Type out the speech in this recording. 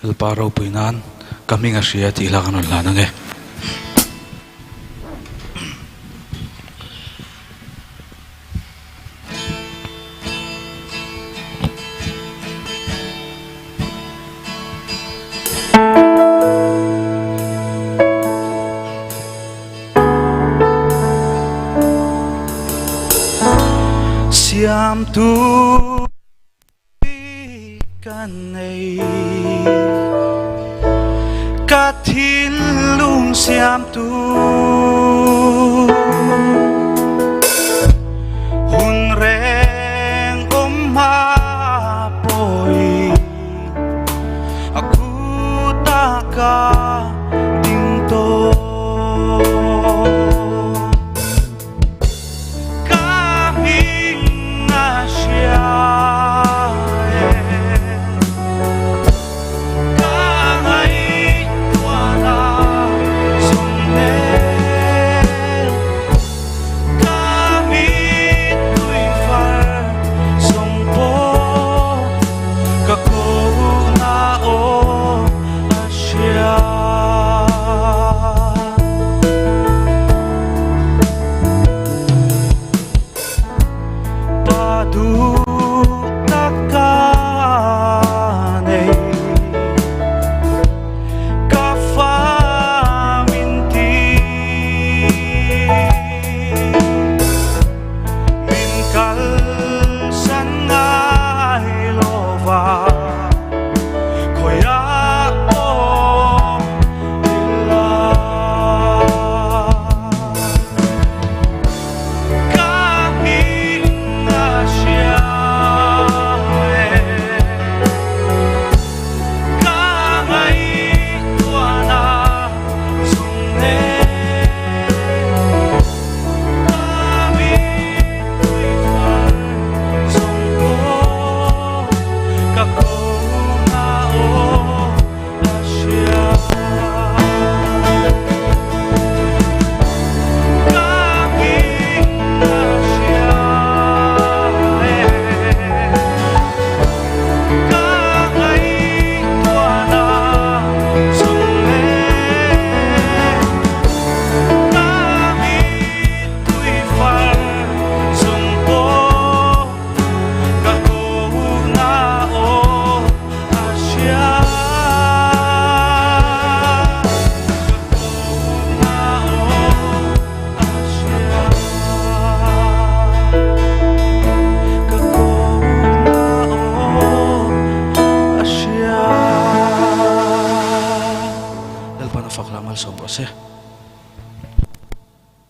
Lalpa ropui nan ka hming a hria tih hla kan rawn hlan ang e. Siamtu ka nei Ka thinlung siamtu Hun reng awm hma pawi A kuta ka ding tawh Ka hming a hria e, ka ngaihtuahna zawng nen, ka mittui far zawng pawh ka kohna aw a hria. Pa duh tak ka nei Ka fa min ti Min kalsan ngai lo va Khawiah pawh ila. Ka hming a hria e, ka ngaihtuahna chung nen, ka mittui far zawng pawh ka kohna aw a hria. Ka hming a hria e, ka ngaihtuahna chung nen, ka mittui far chung pawh ka kohna aw a hria. Ka kohna aw a hria. Ka kohna aw a hria. Lalpan a fak lam malsawm rawh se.